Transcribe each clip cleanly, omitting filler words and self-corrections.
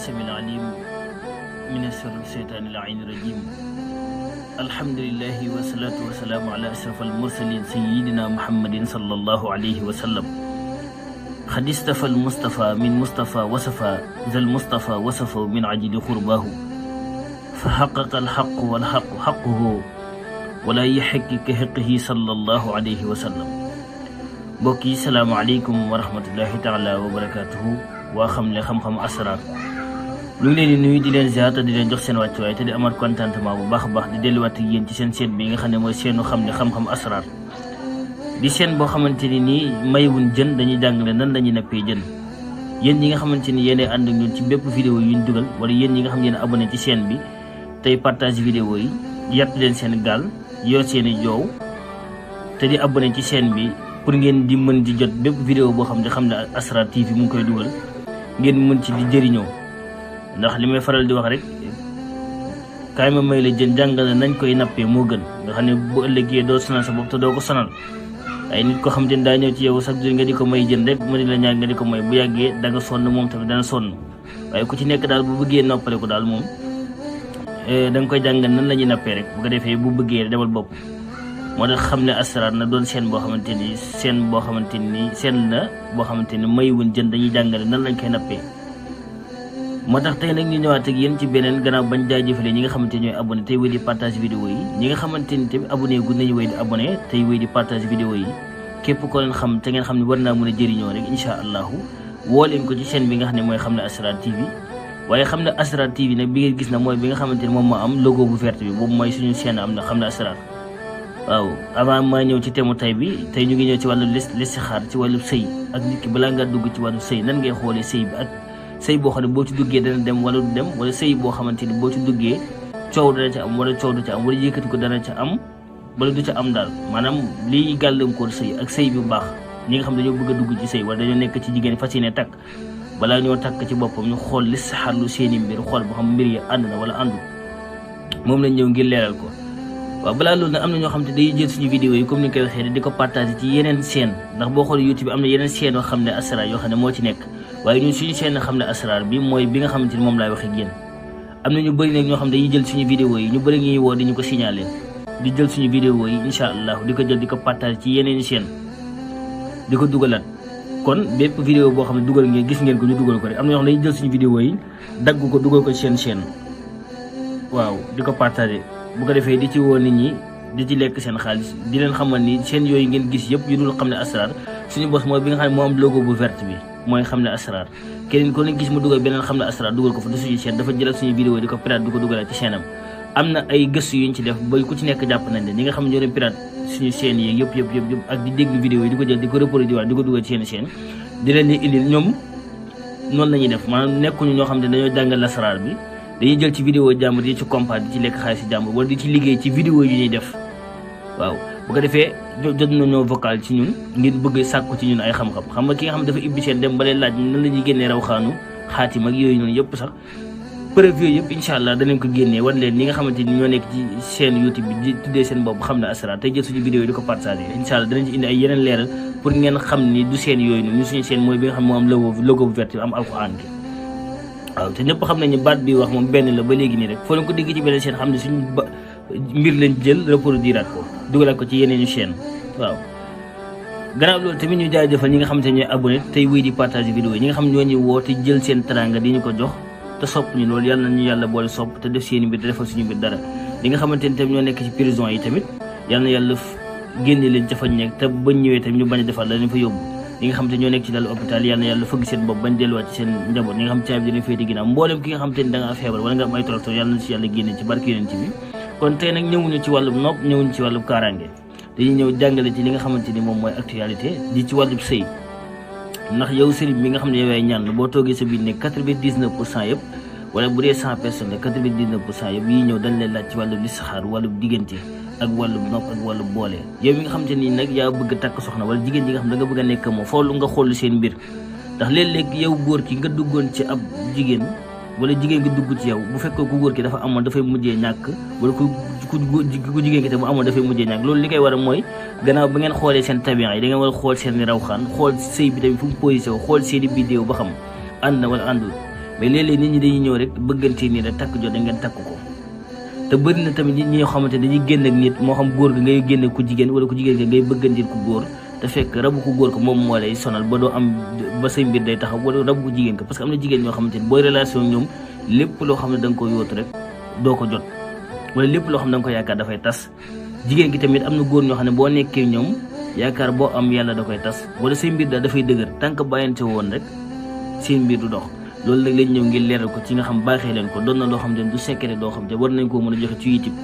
السميع العليم من الشر الشيطان اللعين الرجيم. الحمد لله والصلاة والسلام على أشرف المرسلين سيدنا محمد صلى الله عليه وسلم. قد استفى المصطفى من مصطفى وصفى ذا المصطفى وصفه من عجل قرباه فحقق الحق والحق حقه ولا يحق كحقه صلى الله عليه وسلم. mbokk yi salaamaaleykum wa rahmatullahi taala wa barakatuhu waa xam ne xam-xam asrar lu ngi leen di nuyu di leen ziar te di leen jox seen wàccuwaay te di amaat contentement bu baax a baax di delluwaat ak yéen ci seen seen bi nga xam ne mooy seenu xam ne xam-xam asrar di seen boo xamante ni nii maywuñ jën dañuy jàngale nan lañuy nappee jën. yéen ñi nga xamante ni yéen ànd ak ñun ci bépp vidéo yuñ dugal wala yéen ñi nga xam ne yéen abonné ci chaîne bi tey partage vidéo yi yàtt leen seen gaal yor seeni joow te di abonné ci chaîne bi pour ngeen di mën di jot bépp vidéo boo xam ne Asrar TV mu ngi koy dugal ngeen mën ci di jëriñoo. ndax li may faral di wax rek kaay ma may la jën jàngale nañ koy nappee moo gën nga xam ne bu ëllëgee doo sonal sa bopp te doo ko sonal ay nit ko xam te ne daa ñëw ci yow sax nga di ko may jën rek ma di la ñaan nga di ko may bu yàggee da nga sonn moom tamit dana sonn waaye ku ci nekk daal bu bëggee noppale ko daal moom da nga koy jàngal nan la ñuy nappee rek bu ko defee bu bëggee demal bopp. moo tax xam ne Asrar na doon seen boo xamante ni seen la boo xamante ni maywuñ jën dañuy jàngale nan lañ koy nappee. moo tax tey nag ñu ñëwaat ak yéen ci beneen gannaaw bañ jaajëfale ñi nga xamante ñooy abonné tey wéy di partage vidéo yi ñi nga xamante ni tamit abonné gu nañu wéy di abonné tey wéy di partage vidéo yi képp ko leen xam te ngeen xam ne war naa mën a jëriñoo rek incha allahu woo leen ko ci chaîne bi nga xam ne mooy xam ne Asrar TV. waaye xam ne Asrar TV nag bi ngeen gis na mooy bi nga xamante ni moom moo am logo bu vert bi boobu mooy suñu chaîne am na xam ne Asrar. waaw avant maa ñëw ci thème tay bi tey ñu ngi ñëw ci wàllu listixaar ci wàllu sëy ak nit ki balaa ngaa dugg ci wàllu sëy nan ngay xoolee sëy bi ak sëy boo xam ne boo ci duggee dana dem wala du dem wala sëy boo xamante ni boo ci duggee coow dana ca am wala coow du ca am wala yëkkati ko dana ca am wala du ca am daal maanaam liy gàllankoor sëy ak sëy bi baax ñi nga xam dañoo bëgg a dugg ci sëy wala dañoo nekk ci jigéen fas yéene takk balaa ñoo takk ci boppam ñu xool listixaar lu seeni mbir xool boo xam mbir yi ànd na wala àndul moom lañ ñëw ngir leeral ko. waaw balaa loolu nag am na ñoo xam te day jël suñu vidéo yi comme ni ñu koy waxee di ko partager ci yeneen chaîne ndax boo xoolee YouTube am na yeneen chaîne yoo xam ne Asrar yoo xam ne moo ci nekk waaye ñun suñu chaîne xam ne Asrar bi mooy bi nga xamante ni moom laay waxee ak yéen am na ñu bëri nag ñoo xam ne dañuy jël suñu vidéo yi ñu bëri ñuy woo di ñu ko signaler di jël suñu vidéo yi incha allah di ko jël di ko partager ci yeneen chaîne di ko dugalaat kon bépp vidéo boo xam ne dugal ngeen gis ngeen ko ñu dugal ko rek am na ñoo xam ne dañuy jël suñu vidéo yi dagg ko dugal ko ci seen chaîne waaw di ko partager bu ko defee di ci woo nit ñi di ci lekk seen xaalis di leen xamal ni seen yooyu ngeen gis yëpp yu dul xam ne Asrar suñu bos mooy bi nga xam ne moo am logo bu vert bi mooy xam ne Asrar keneen ko leen gis mu dugal beneen xam ne Asrar dugal ko fa du suñu chaîne dafa jëlal suñu vidéo di ko pirate di ko dugalaat ci chaîne am na ay gëstu yuñ ci def ba ku ci nekk jàpp nañ leen ñi nga xam ne ñoo leen pirate suñu chaîne yi yëpp ak di déglu vidéo yi di ko jël di ko reproduire di ko dugal ci seen chaîne di leen di indil ñoom noonu la ñuy def maanaam nekkuñu ñoo xam ne dañoo jàngal Asrar bi dañuy jël ci vidéo jàmbur di ci compas di ci lekk xaalis si jàmbur wala di ci liggéey ci vidéo yu ñuy def waaw bu ko defee jot nañoo vocal ci ñun ngir bëgg sàkku ci ñun ay xam-xam xam nga ki nga xam dafa ibbi seen dem ba leen laaj nan la ñuy génnee raw xaanu xaatim ak yooyu noonu yëpp sax preuve yooyu yëpp incha allah danañ ko génnee wan leen ñi nga xamante ni ñoo nekk ci chaîne YouTube bi di tuddee seen bopp xam ne Asrar tey jël suñu vidéo yi di ko partagé incha allah danañ ci indi ay yeneen leeral pour ngeen xam ni du seen yooyu noonu ñu suñu chaîne mooy bi nga xam moo am logo bu vert am alxuraan gi waaw te ñëpp xam nañu baat bi wax moom benn la ba léegi nii rek foo leen ko dégg ci beneen chaîne xam ne suñu mbir lañ jël reproduire ko dugalaat ko ci yeneen ñu chaîne waaw. gannaaw loolu tamit ñu jaajëfal ñi nga xamante ne ñooy abonné tey wéy di partage vidéo yi ñi nga xam ñoo ñuy woo te jël seen teranga di ñu ko jox te sopp ñu loolu yàlla nañu yàlla boole sopp te def seen mbir te defal suñu mbir dara ñi nga xamante ni tamit ñoo nekk ci prison yi tamit yàlla na yàlla génne leen ca fañ nekk te bañ ñëwee tamit ñu bañ a defal la leen fa yóbbu ñi nga xam te ñoo nekk ci dal hôpital yàlla na yàlla fëgg seen bopp bañ delluwaat ci seen njaboot ñi nga xam caabi dina féete ginnaaw mboolem ki nga xam te ni da ngaa feebar wala nga am ay tolof yàlla na ci yàlla génne ci barke yonent bi kon tey nag ñëwuñu ci wàllum nopp ñëwuñu ci wàllum kaaraange dañuy ñëw jàngale ci li nga xamante ni moom mooy actualité di ci wàllum sëy ndax yow sëriñ bi nga xam ne yow yaay ñaan boo toogee sa biir ne 99% yëpp wala bu dee 100 personnes la 99% yëpp yi ñëw dañ leen laaj ci wàllum listixaar wàllum diggante ak wàllum nopp ak wàllum boole yow mi nga xamante ni nag yaa bëgg takk soxna wala jigéen ji nga xam da nga bëgg a nekk moom foolu nga xool seen mbir ndax léeg-léeg yow góor ki nga duggoon ci ab jigéen wala jigéen gi dugg ci yow bu fekkee ku góor ki dafa amoon dafay mujjee ñàkk wala ku jigéen ki te bu amoon dafay mujjee ñàkk loolu li koy war a mooy gannaaw ba ngeen xoolee seen tabian yi da ngeen war a xool seen rawxaan xool sëy bi tamit fu mu posé xool seen i bidéo ba xam ànd na wala àndul mais léeg-léeg nit ñi dañuy ñëw rek bëggante nii rek takk jot da ngeen takk ko te bëri na tamit nit ñi ñoo xamante dañuy génn ak nit moo xam góor ga ngay génn ku jigéen wala ku jigéen ga ngay bëggante ku góor te fekk rabu ku góor ko moom moo lay sonal ba doo am ba say mbir day taxaw wala rabu ku jigéen ko parce que am na jigéen ñoo xamante ni booy relation ñoom lépp loo xam ne da nga ko yóotu rek doo ko jot wala lépp loo xam ne da nga ko yaakaar dafay tas jigéen gi tamit am na góor ñoo xam ne boo nekkee ñoom yaakaar boo am yàlla da koy tas wala say mbir daal dafay dëgër tant que bàyyante woon rek seen mbir du dox loolu nag lañ ñëw ngir leeral ko ci nga xam baaxee leen ko doon na loo xam ne du secret doo xam te war nañ koo mën a joxe ci YouTube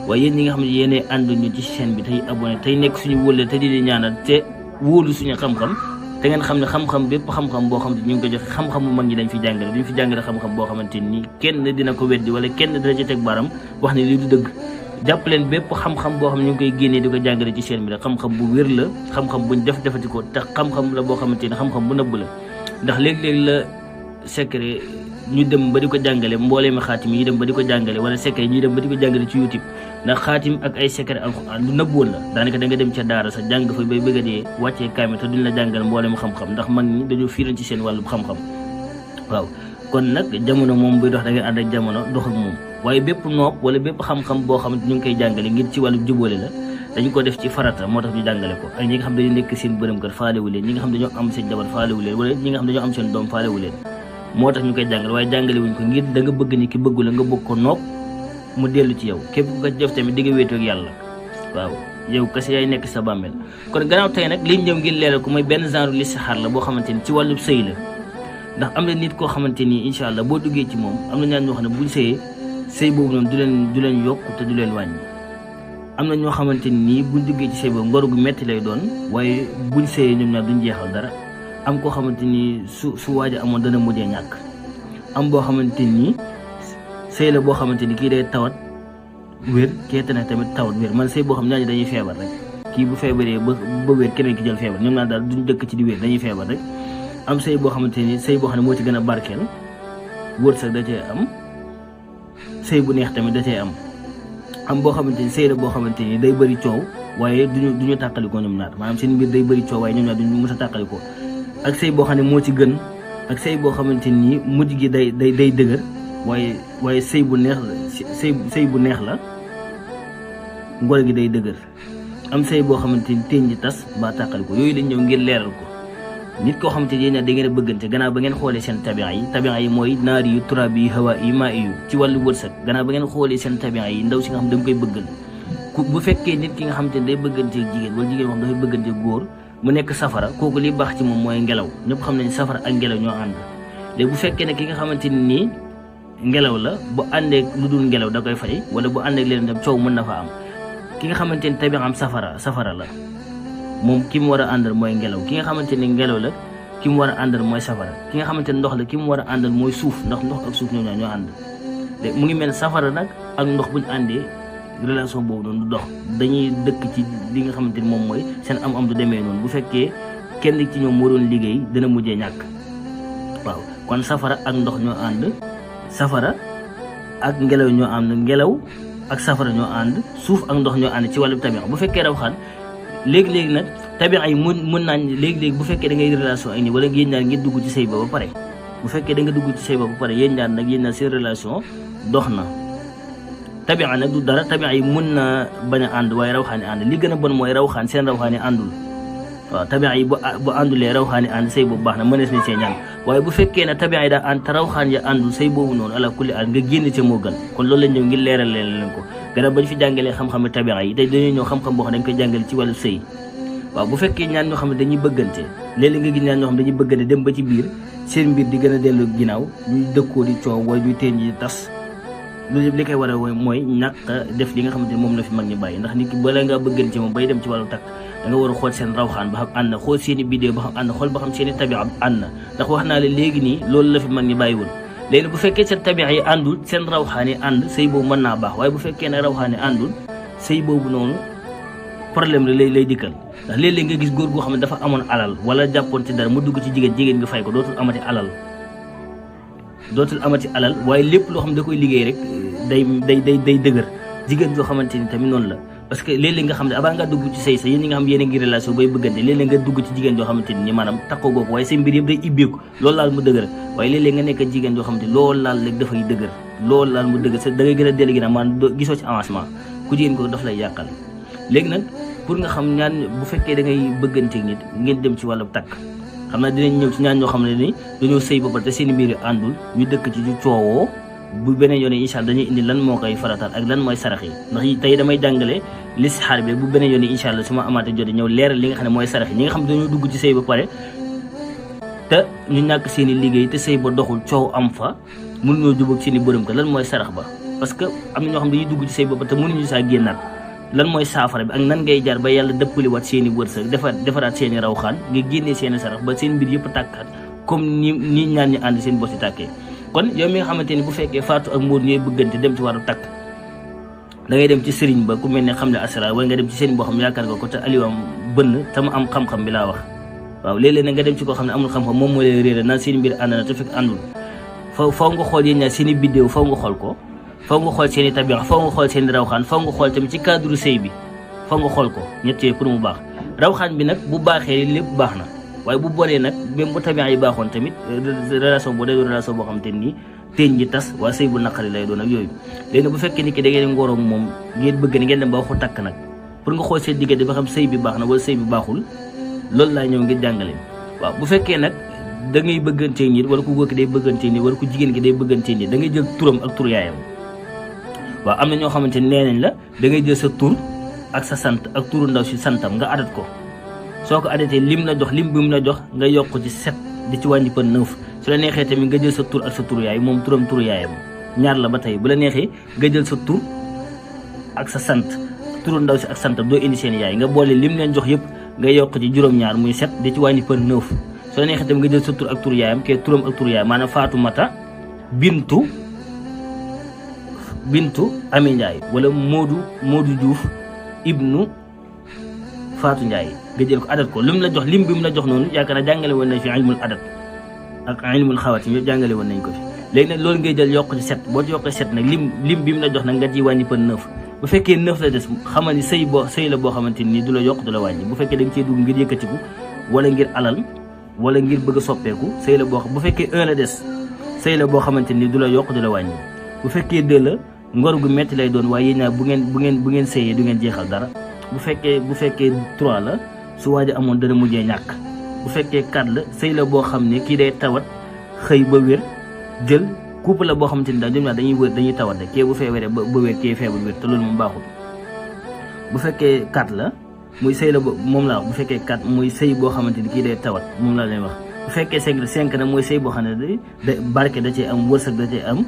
waaye yéen ñi nga xam ne yéenee ànd ñu ci chaîne bi tey abonné tey nekk suñu wóole te di ñaanal te wóolu suñu xam-xam te ngeen xam ne xam-xam bépp xam-xam boo xam ne ñu ngi ko joxe xam-xamu mag ñi dañ fi jàngale duñ fi jàngale xam-xam boo xamante ni kenn dina ko weddi wala kenn dina ci teg baram wax ne lii du dëgg jàpp leen bépp xam-xam boo xam ne ñu ngi koy génnee di ko jàngale ci chaîne bi rek xam-xam bu wér la xam-xam buñ defati ko te xam-xam la boo xamante ni xam-xam bu nëbb la ndax léeg-léeg la secret ñu dem ba di ko jàngale mbooleemi xaatim yi dem ba di ko jàngale wala secret ñuy dem ba di ko jàngale ci YouTube ndax xaatim ak ay secret alxuraan lu nëbboon la daanaka da nga dem ca daara sa jàng fa bay bëgg a dee wàccee kaamil te duñ la jàngal mbooleemi xam-xam ndax mag ñi dañoo fiiran ci seen wàllu xam-xam waaw kon nag jamono moom buy dox da ngay ànd ak jamono dox ak moom waaye bépp nopp wala bépp xam-xam boo xamante ñu ngi koy jàngale ngir ci wàllu jubóole la dañ ko def ci farata moo tax ñu jàngale ko ak ñi nga xam dañu nekk seen bërëm kër faalewu leen ñi nga xam dañoo am seen jabar faalewu leen wala ñi nga xam dañoo am seen doom faalewu leen moo tax ñu koy jàngale waaye jàngale wuñ ko ngir da nga bëgg ni ki bëggu la nga bëgg ko nopp mu dellu ci yow képp ku ko def tamit di nga wéetoo ak yàlla waaw yow kese yaay nekk sa bàmmeel kon gannaaw tey nag liñ ñëw ngir leeral ko mooy benn genre listixaar la boo xamante ni ci wàllu sëy la ndax am na nit koo xamante ni incha allah boo duggee ci moom am na ñaan ñoo xam ne buñ sëyee sëy boobu noonu du leen yokk te du leen wàññi am na ñoo xamante ni buñ duggee ci sëy boobu ngor gu metti lay doon waaye buñ sëyee ñoom ñaar duñ jeexal dara am koo xamante ni su waaja amoon dana mujjee ñàkk am boo xamante ni sëy la boo xamante ni kii day tawat wér kee tamit tawat wér man sëy boo xam ñaari dañuy feebar rek kii bu feebaree ba wér keneen ki jël feebar ñoom naa daal duñ dëkk ci di wér dañuy feebar rek am sëy boo xamante ni sëy boo xam ne moo ci gën a barkeel wërsëg da cee am sëy bu neex tamit da cee am boo xamante ni sëy la boo xamante ni day bëri coow waaye duñu tàqalikoo ñoom ñaar maanaam seen mbir day bëri coow waaye ñoom ñaar duñu mës a tàqalikoo ak sëy boo xam ne moo ci gën ak sëy boo xamante ni mujj gi day dëgër waaye sëy bu neex la sëy bu neex la ngor gi day dëgër am sëy boo xamante ni teeñ ji tas ba tàqalikoo yooyu lañ ñëw ngir leeral ko nit koo xamante ni yéen da ngeen a bëggante gannaaw ba ngeen xoolee seen tabian yi mooy naari yu turaab yi hawa yi maa yu ci wàllu wërsëg gannaaw ba ngeen xoolee seen tabian yi ndaw si nga xam da nga koy bëggal bu fekkee nit ki nga xamante ni day bëggante jigéen wala jigéen moo xam dafay bëggante góor mu nekk safara kooku li baax ci moom mooy ngelaw ñëpp xam nañ safara ak ngelaw ñoo ànd léegi bu fekkee ne ki nga xamante ni nii ngelaw la bu àndeek lu dul ngelaw da koy fay wala bu àndeek leen dem coow mën na fa am ki nga xamante ni tabian am safara la moom ki mu war a àndal mooy ngelaw ki nga xamante ni ngelaw la ki mu war a àndal mooy safara ki nga xamante ni ndox la ki mu war a àndal mooy suuf ndax ndox ak suuf ñoo ànd léegi mu ngi mel safara nag ak ndox bu ñu àndee relation boobu noonu du dox dañuy dëkk ci li nga xamante ni moom mooy seen am du demee noonu bu fekkee kenn ci ñoom moo doon liggéey dana mujjee ñàkk waaw kon safara ak ndox ñoo ànd safara ak ngelaw ñoo ànd ngelaw ak safara ñoo ànd suuf ak ndox ñoo ànd ci wàllu tabian bu fekkee raw xaan léegi-léegi nag tabian yi mën naa léegi-léegi bu fekkee da ngay relation ak ni wala yéen ñaar ngeen dugg ci sëy ba pare bu fekkee da nga dugg ci sëy ba pare yéen ñaar nag yéen ñaar seen relation dox na tabian nag du dara tabian yi mën na bañ a ànd waaye rawxaani ànd li gën a bon mooy rawxaan seen rawxaani àndul waaw tabian yi bu àndulee rawxaani ànd sëy boobu baax na mënees na see ñaan waaye bu fekkee ne tabian yi daa ànd te rawxaan ya àndul sëy boobu noonu ala kulli ànd nga génn ca moo gën kon loolu lañ ñëw ngir leeral leen ko gannaaw bañ fi jàngalee xam-xam tabian yi tey dañuy ñëw xam-xam boo xam ne dañ koy jàngale ci wàllu sëy waaw bu fekkee ñaan ñoo xam ne dañuy bëggante léeg-léeg nga gis ñaan ñoo xam ne dañuy bëggante dem ba ci biir seen mbir di gën a dellu ginnaaw ñuy dëkkoo di coow wala ñuy teen ji tas loolu yëpp li koy waral mooy ñàkk def li nga xamante ne moom la fi mag ñi bàyyi ndax nit ki bala ngaa bëggante moom bay dem ci wàllu takk da nga war a xool seen rawxaan ba xam ànd na xool seen i bidéo ba xam ànd na xool ba xam seen i tabian ànd na ndax wax naa la léegi nii loolu la fi mag ñi bàyyi woon léegi bu fekkee seen tabian yi àndul seen rawxaan yi ànd sëy boobu mën naa baax waaye bu fekkee ne rawxaan yi àndul sëy boobu noonu problème la lay dikkal ndax léeg-léeg nga gis góor goo xam ne dafa amoon alal wala jàppoon ci dara mu dugg ci jigéen nga fay ko dootul amati alal waaye lépp loo xam ne da koy liggéey rek day dëgër jigéen joo xamante ni tamit noonu la parce que léeg-léeg nga xam ne avant nga dugg ci sëy sa yéen ñi nga xam yéen a ngi relation bay bëggante léeg-léeg nga dugg ci jigéen joo xamante ni maanaam takkoo googu waaye seen mbir yëpp day ibbeeku loolu laal mu dëgër waaye léeg-léeg nga nekk jigéen joo xamante loolu laal rek dafay dëgër loolu laal mu dëgër da ngay gën a dellu ginnaaw maanaam gisoo ci avancement ku jigéen ko daf lay yàqal. léegi nag pour nga xam ñaan bu fekkee da ngay bëgganteeg nit ngeen dem ci wàllu takk xam naa dinañ ñëw ci ñaan ñoo xam ne ni dañoo sëy ba pare te seen mbir yi àndul ñu dëkk ci ñu coowoo bu beneen yoon incha allah dañuy indi lan moo koy farataal ak lan mooy sarax yi ndax tey damay jàngale listixaar bi bu beneen yoon incha allah su ma amaatee jot ñëw leeral li nga xam ne mooy sarax yi ñi nga xam ne dañoo dugg ci sëy ba pare te ñu ñàkk seen i liggéey te sëy ba doxul coow am fa mënuñoo jubóog seen i bërëm ko lan mooy sarax ba parce que am na ñoo xam ne dañuy dugg ci sëy ba pare te mënuñu saa génnaat lan mooy saafara bi ak nan ngay jaar ba yàlla dëppaliwaat seen i wërsëg defaraat seen i rawxaan nga génnee seen i sarax ba seen mbir yëpp tàkkaat comme ni ñaan ñi ànd seen bos yi tàkkee. kon yow mi nga xamante ni bu fekkee Fatou ak Mbour ñooy bëggante dem ci wàllu takk da ngay dem ci sëriñ ba ku mel ne xam ne asra wala nga dem ci sëriñ boo xam ne yaakaar nga ko te aliwam bënn te mu am xam-xam bi laa wax waaw léeg-léeg nag nga dem ci koo xam ne amul xam-xam moom moo lay réeré naan seen mbir ànd na te fekk àndul faw nga xool yéen ñaar seen i biddéew faw nga xool ko faw nga xool seen i tabiix faw nga xool seen i rawxaan faw nga xool tamit ci cadre sëy bi faw nga xool ko ñett yooyu pour mu baax rawxaan bi nag bu baaxee lépp baax na waaye bu bonee nag même bu tabiix yi baaxoon tamit relation boo day relation boo xam te nii teeñ ji tas waa sëy bu naqari lay doon ak yooyu léegi bu fekkee ni ki da ngeen ngoroog moom ngeen bëgg ni ngeen dem ba waxu takk nag pour nga xool seen diggante ba xam sëy bi baax na wala sëy bi baaxul loolu laa ñëw ngir jàngale waaw bu fekkee nag da ngay bëggantee nit wala ku góor ki day bëggantee nit wala ku jigéen ki day bëggantee nit da ngay jël turam ak tur yaayam waaw am na ñoo xamante ne nee nañ la da ngay jël sa tur ak sa sant ak turu ndaw si santam nga adat ko soo ko adatee lim la jox lim bi mu la jox nga yokk ci 7 di ci wàññi par 9 su la neexee tamit nga jël sa tur ak sa turu yaay moom turam turu yaayam ñaar la ba tey bu la neexee nga jël sa tur ak sa sant turu ndaw si ak santam doo indi seen yaay nga boole lim leen jox yëpp nga yokk ci juróom-ñaar muy 7 di ci wàññi par 9 su la neexee tamit nga jël sa tur ak turu yaayam kee turam ak turu yaayam maanaam Faatumata bintu Ami Ndiaye wala Modou Diouf ibnu Fatou Ndiaye nga jël ko adat ko lim la jox lim bi mu la jox noonu yaakaar naa jàngale woon nañ fi ilmul adat ak ilmul xawaatim yëpp jàngale woon nañ ko fi léegi nag loolu ngay jël yokk ci 7 boo ci yokkee 7 nag lim bi mu la jox nag nga ciy wàññi par 9 bu fekkee 9 la des xamal ni sëy la boo xamante ni du la yokk du la wàññi bu fekkee da nga cee dugg ngir yëkkatiku wala ngir alal wala ngir bëgg a soppeeku sëy la boo xam bu fekkee 1 la des sëy la boo xamante ni du la yokk du la wàññi bu fekkee 2 la ngor gu metti lay doon waaye yéen ñaar bu ngeen sëyee du ngeen jeexal dara bu fekkee 3 la su waaj a amoon dana mujjee ñàkk bu fekkee 4 la sëy la boo xam ne kii day tawat xëy ba wér jël couple la boo xamante ni daal ñoom ñaar dañuy tawat rek kii bu feebaree ba wér kii feebar wér te loolu moom baaxul bu fekkee 4 la muy sëy la moom laa wax bu fekkee 4 muy sëy boo xamante ni kii day tawat moom laa leen wax bu fekkee 5 la 5 nag mooy sëy boo xam ne da barke da cee am wërsëg da cee am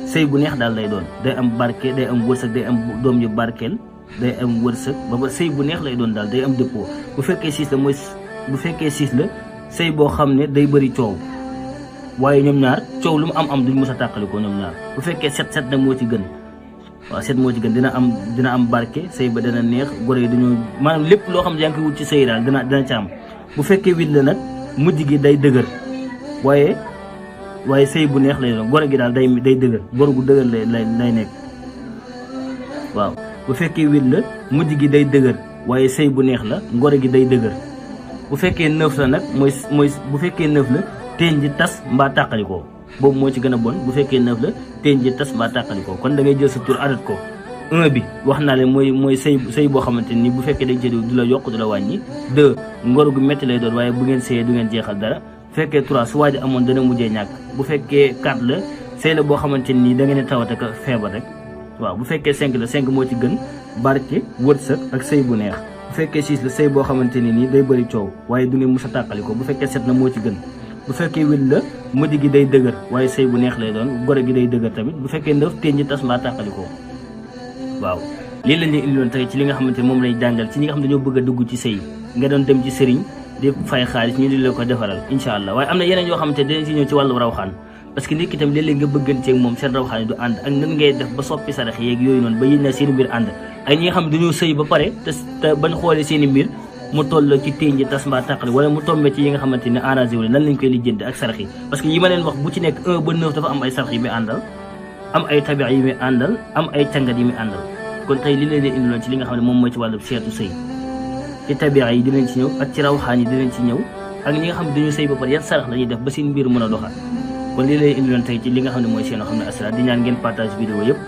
sëy bu neex daal lay doon day am barke day am wërsëg day am doom yu barkeel day am wërsëg ba sëy bu neex lay doon daal day am dëppoo bu fekkee 6 la mooy bu fekkee 6 la sëy boo xam ne day bëri coow waaye ñoom ñaar coow lu mu am duñ mës a tàqalikoo ñoom ñaar bu fekkee 7 nag moo ci gën waaw 7 moo ci gën dina am barke sëy ba dana neex gore yi dañoo maanaam lépp loo xam ne yaa ngi koy wut ci sëy daal dana ci am bu fekkee 8 la nag mujj gi day dëgër waaye sëy bu neex lay doon gore gi daal day dëgër gore gu dëgër lay nekk waaw bu fekkee 8 la mujj gi day dëgër waaye sëy bu neex la ngore gi day dëgër bu fekkee 9 la nag mooy bu fekkee 9 la teen ji tas mbaa tàqalikoo boobu moo ci gën a bon bu fekkee 9 la teen ji tas mbaa tàqalikoo kon da ngay jël sa tur adat ko 1 bi wax naa leen mooy sëy boo xamante ni bu fekkee dañ ci du la yokk du la wàññi 2 ngor gu métti lay doon waaye bu ngeen sëyee du ngeen jeexal dara bu fekkee 3 su waaj amoon dana mujjee ñàkk bu fekkee 4 la sëy la boo xamante ni da ngeen tawat ak feebar rek waaw bu fekkee 5 la 5 moo ci gën barke wërsëg ak sëy bu neex bu fekkee 6 la sëy boo xamante ni nii day bëri coow waaye du ngeen mus a tàqalikoo bu fekkee 7 na moo ci gën bu fekkee 8 la mujj gi day dëgër waaye sëy bu neex lay doon gore gi day dëgër tamit bu fekkee 9 teen ji tas mbaa tàqalikoo waaw lii lañ leen indiloon tey ci li nga xamante ni moom lay jàngal ci ñi nga xam ne dañoo bëgg a dugg ci sëy nga doon dem ci sëriñ di fay xaalis ñu di la ko defaral incha allah waaye am na yeneen yoo xamante ne dinañ si ñëw ci wàllu rawxaan parce que nit ki tam léeg-léeg nga bëgganteeg moom seen rawxaan yi du ànd ak nan ngay def ba soppi sarax yeeg yooyu noonu ba yéen na seen mbir ànd ak ñi nga xam ne dañoo sëy ba pare te bañ xoolee seen i mbir mu toll ci téeñ ji tas mbaa tàqali wala mu tombé ci yi nga xamante ne arrangé wu lan lañ koy lijjanti ak sarax yi parce que yi ma leen wax bu ci nekk 1 ba 9 dafa am ay sarax yi muy àndal am ay tabiix yi muy àndal am ay càngat yi muy àndal kon tey li leen leen indiloon ci li nga xam ne moom mooy ci wàllu seetu sëy ci tabiix yi dinañ ci ñëw ak ci rawxaan yi dinañ ci ñëw ak ñi nga xam ne dañu sëy ba pare yan sarax la ñuy def ba seen mbir mën a doxal kon lii lay indiloon tey ci li nga xam ne mooy seen xam ne Asrar di ñaan ngeen partage vidéo yëpp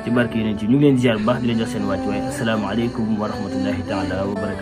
ci barke yonent yi ñu ngi leen ziar bu baax di leen jox seen wàcc waaye asalaamaaleykum wa rahmatullahi taala wa barakatu